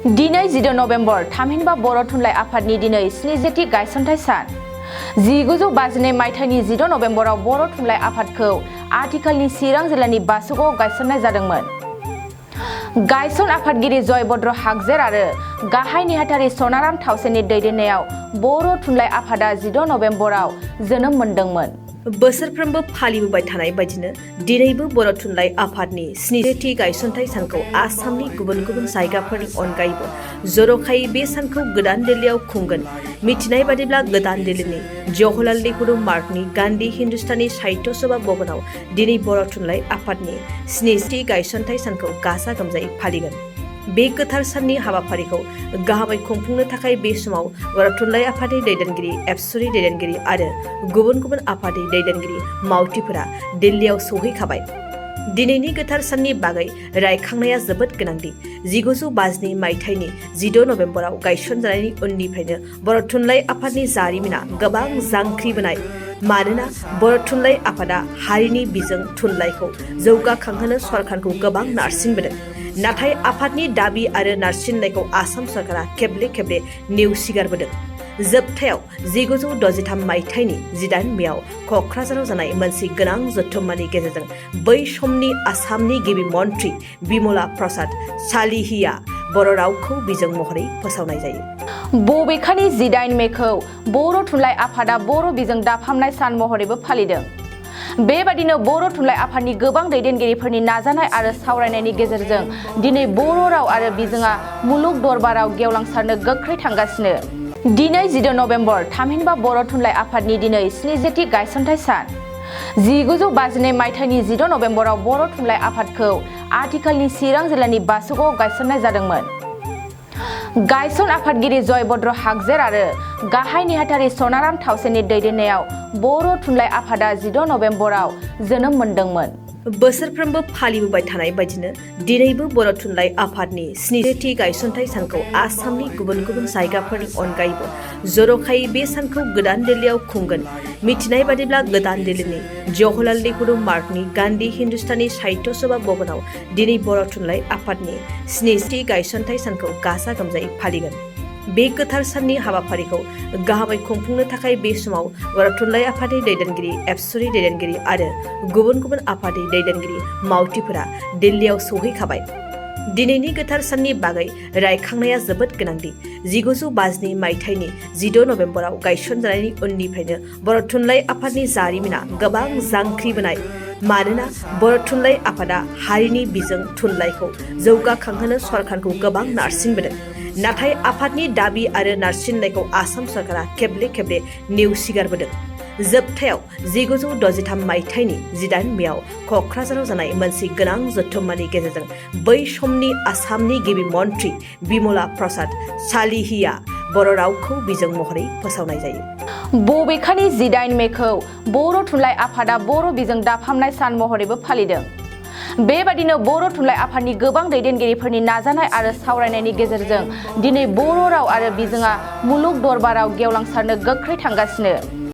दिनै 14 नभेम्बर थामहिनबा बर' थुनलाइ आफादनि दिनै 70थि गायसनथाइ सान। 1952 मायथाइनि 14 नभेम्बराव बर' थुनलाइ आफादखौ आथिखालनि चिरां जिल्लानि बासुगावआव गायसननाय जादोंमोन। गायसन आफादगिरि जयभद्र हागजेर आरो गाहाय नेहाथारि सनाराम थावसेनि दैदेननायाव बर' थुनलाइ आफादा 14 नभेम्बराव जोनोम मोनदोंमोन। बोसोरफ्रोमबो फालिबोबाय थानाय बायदिनो दिनैबो बर' थुनलाइ आफादनि 70थि गायसनथाइ सानखौ आसामनि गुबुन गुबुन जायगाफोरनि अनगायैबो जर'खायै बे सानखौ गोदान दिल्लीयाव खुंगोन। मिथिनाय बादिब्ला गोदान दिल्लीनि जवाहरलाल नेहरू मार्गनि गान्धी हिन्दुस्तानी साहित्य सभा भवनाव दिनै बर' थुनलाइ आफादनि 70थि गायसनथाइ सानखौ गाजा गोमजायै फालिगोन। बे गोथार साननि हाबाफारिखौ गाहामै खुंफुंनो थाखाय बे समाव बर' थुनलाइ आफादनि दैदेनगिरि, एबसुनि दैदेनगिरि आरो गुबुन गुबुन आफादनि दैदेनगिरि मावथिफोरा दिल्लीयाव सौहैखाबाय। दिनैनि गोथार साननि बागै रायखांनाया जोबोद गोनांदि 1952 मायथाइनि 14 नभेम्बराव गायसनजानायनि उननिफ्रायनो बर' थुनलाइ आफादनि जारिमिना गोबां जांख्रिबोनाय। मानोना बर' थुनलाइ आफादा हारिनि बिजों थुनलाइखौ जौगाखांहोनो सरकारखौ गोबां नारसिनबोदों। नाथाय आफादनि दाबि आरो नारसिननायखौ आसाम सरकारा खेबले खेबले नेवसिगारबोदों। जोबथायाव 1963 मायथाइनि 18 मेआव क'क्राझाराव जानाय मोनसे गोनां जथुम्मानि गेजेरजों बै समनि आसामनि गिबि मन्थ्रि बिमला प्रसाद सालिहिया बर' रावखौ बिजों महरै फोसावनाय जायो। बबेखानि 18 मेखौ बर' थुनलाइ आफादा बर' बिजों दाफामनाय सान महरैबो फालिदों। बेबादिनो बर' थुनलाइ आफादनि गोबां दैदेनगिरिफोरनि नाजानाय आरो सावरायनायनि गेजेरजों दिनै बर' राव आरो बिजोङा मुलुग दरबाराव गेवलांसारनो गोख्रै थांगासिनो। दिनै 14 नभेम्बर थामहिनबा बर' थुनलाइ आफादनि दिनै 70थि गायसनथाइ सान। 1952 मायथाइनि 14 नभेम्बराव बर' थुनलाइ आफादखौ आथिखालनि चिरां जिल्लानि बासुगावआव गायसननाय जादोंमोन। गायसन आफादगिरि जयभद्र हागजेर आरो गाहाय नेहाथारि सनाराम थावसेनि दैदेननायाव बर' थुनलाइ आफादा 14 नभेम्बराव जोनोम मोनदोंमोन। बोसोरफ्रोमबो फालिबोबाय थानाय बायदिनो दिनैबो बर' थुनलाइ आफादनि 70थि गायसनथाइ सानखौ आसामनि गुबुन गुबुन जायगाफोरनि अनगायैबो जर'खायै बे सानखौ गोदान दिल्लीयाव खुंगोन। मिथिनाय बादिब्ला गोदान दिल्लीनि जवाहरलाल नेहरू मार्गनि गान्धी हिन्दुस्तानी साहित्य सभा भवनाव दिनै बर' थुनलाइ आफादनि 70थि गायसनथाइ सानखौ गाजा गोमजायै फालिगोन। बे गोथार साननि हाबाफारिखौ गाहामै खुंफुंनो थाखाय बे समाव बर' थुनलाइ आफादनि दैदेनगिरि, एबसुनि दैदेनगिरि आरो गुबुन गुबुन आफादनि दैदेनगिरि मावथिफोरा दिल्लीयाव सौहैखाबाय। दिनैनि गोथार साननि बागै रायखांनाया जोबोद गोनांदि 1952 मायथाइनि 14 नभेम्बराव गायसनजानायनि उननिफ्रायनो बर' थुनलाइ आफादनि जारिमिना गोबां जांख्रिबोनाय। मानोना बर' थुनलाइ आफादा हारिनि बिजों थुनलाइखौ जौगाखांहोनो सरकारखौ गोबां नारसिनबोदों। नाथाय आफादनि दाबि आरो नारसिननायखौ आसाम सरकारा खेबले खेबले नेवसिगारबोदों। जोबथायाव 1963 मायथाइनि 18 मेआव क'क्राझाराव जानाय मोनसे गोनां जथुम्मानि गेजेरजों बै समनि आसामनि गिबि मन्थ्रि बिमला प्रसाद सालिहिया बर' रावखौ बिजों महरै फोसावनाय जायो। बबेखानि 18 मेखौ बर' थुनलाइ आफादा बर' बिजों दाफामनाय सान महरैबो फालिदों। बेबादिनो बर' थुनलाइ आफादनि गोबां दैदेनगिरिफोरनि नाजानाय आरो सावरायनायनि गेजेरजों दिनै बर' राव आरो बिजोङा मुलुग दरबाराव गेवलांसारनो गोख्रै थांगासिनो।